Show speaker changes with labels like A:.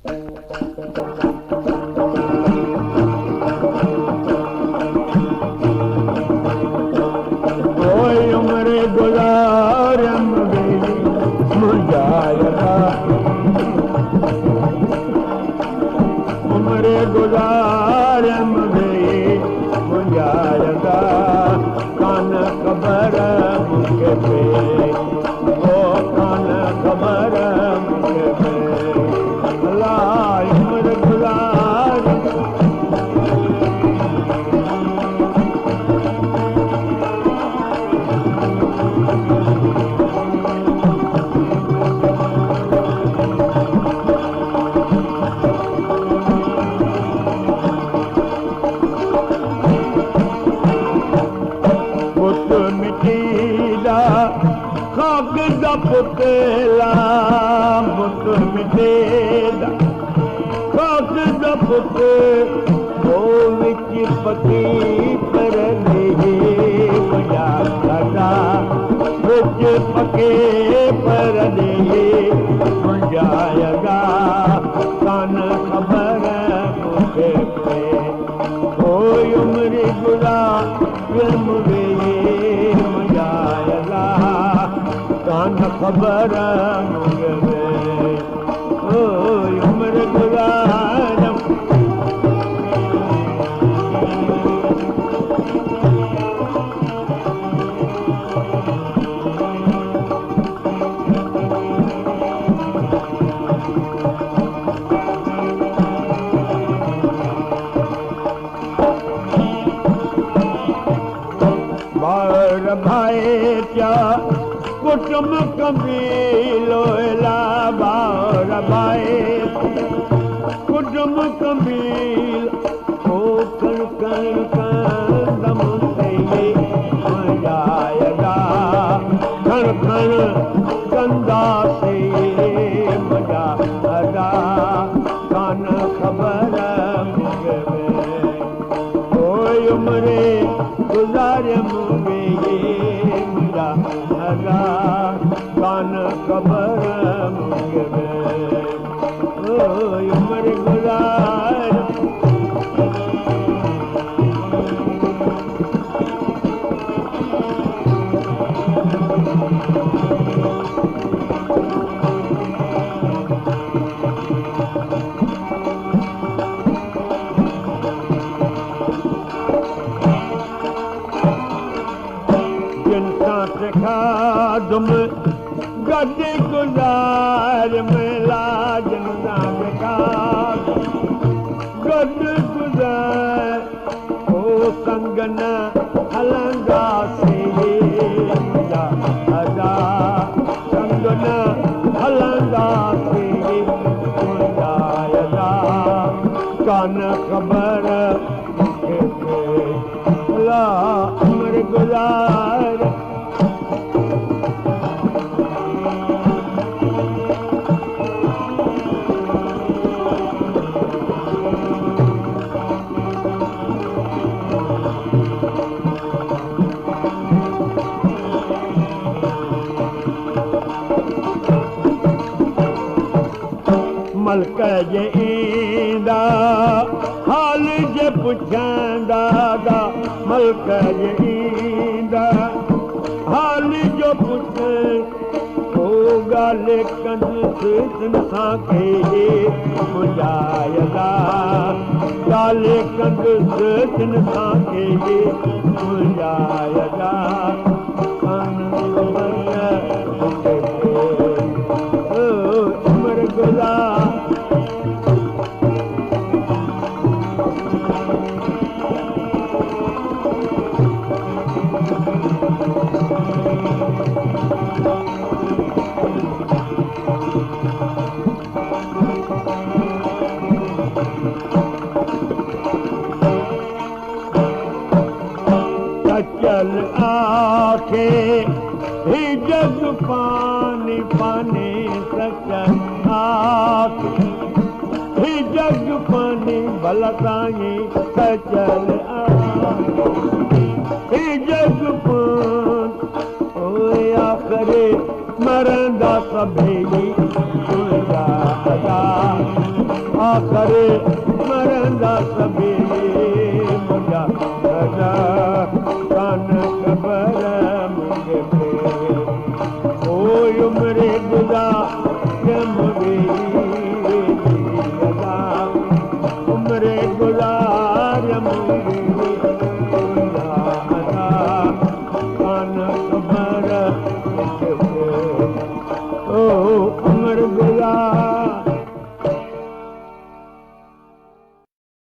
A: ओए उम्र गुज़ारियमि वेई मुंहिंजा अदा, उम्र गुज़ारियमि वेई मुंहिंजा अदा, कान ख़बर मूंखे पए, ओ कान ख़बर मूंखे पए, अलाह उम्र गुज़ार। बुत मिटी दा खाक दा पुतला, बुत मिटी दा खाक दा पुत, ओ विच पकी परदेही मुंहिंजा अदा, विच पके परदेही मुंहिंजा अदा, कान ख़बर मूंखे पए, ओ उम्र गुज़ारियमि वेई मुंहिंजा अदा, कान ख़बर मूंखे पए, ओ उम्र गुज़ारियमि। बार भाई क्या कुटुंब कबीलो ला, बार भाई कुटुंब कबील, ओ कण कण कंदम ते मजायदा, खण खण कंदा से मजा अदा, कान ख़बर मूंखे पए, ओए उम्रे गुज़ारियमि वेई मुंहिंजा अदा, कान ख़बर मूंखे पए, ओए उम्र गुज़ार। जिन सां खादुम गॾु गुज़ार मिला, जिन सां खादुम गॾु गुज़ार, ओ संग न हलंदासीं मुंहिंजा अदा, संग न हलंदासीं मुंहिंजा अदा, कान ख़बर मूंखे पए, अला उम्र गुज़ार। मलक जे ईंदा हाल जे पुछंदा दा, मलक जे ईंदा हाल जो पुछ, ओ ॻाल्हि कंदुसि तिन सां खे मुंहिंजा अदा, ॻाल्हि कंदुसि तिन सां खे मुंहिंजा अदा, कान ख़बर मूंखे पए, ओ उम्र गुज़ार। सचल आखे ही जग पानी पानी, सचल आखे ही जग पानी, भला साईं सचल आखे ही जग पानी, ओए आखरे मरंदा सभई मुंहिंजा अदा, آخر مرندا سڀئي منهنجا ادا، ڪانه خبر مون کي پئي. ڪوئي عمر گذاريم ويهي ادا، عمر گذاريم ويهي ادا، ڪانه خبر مون کي.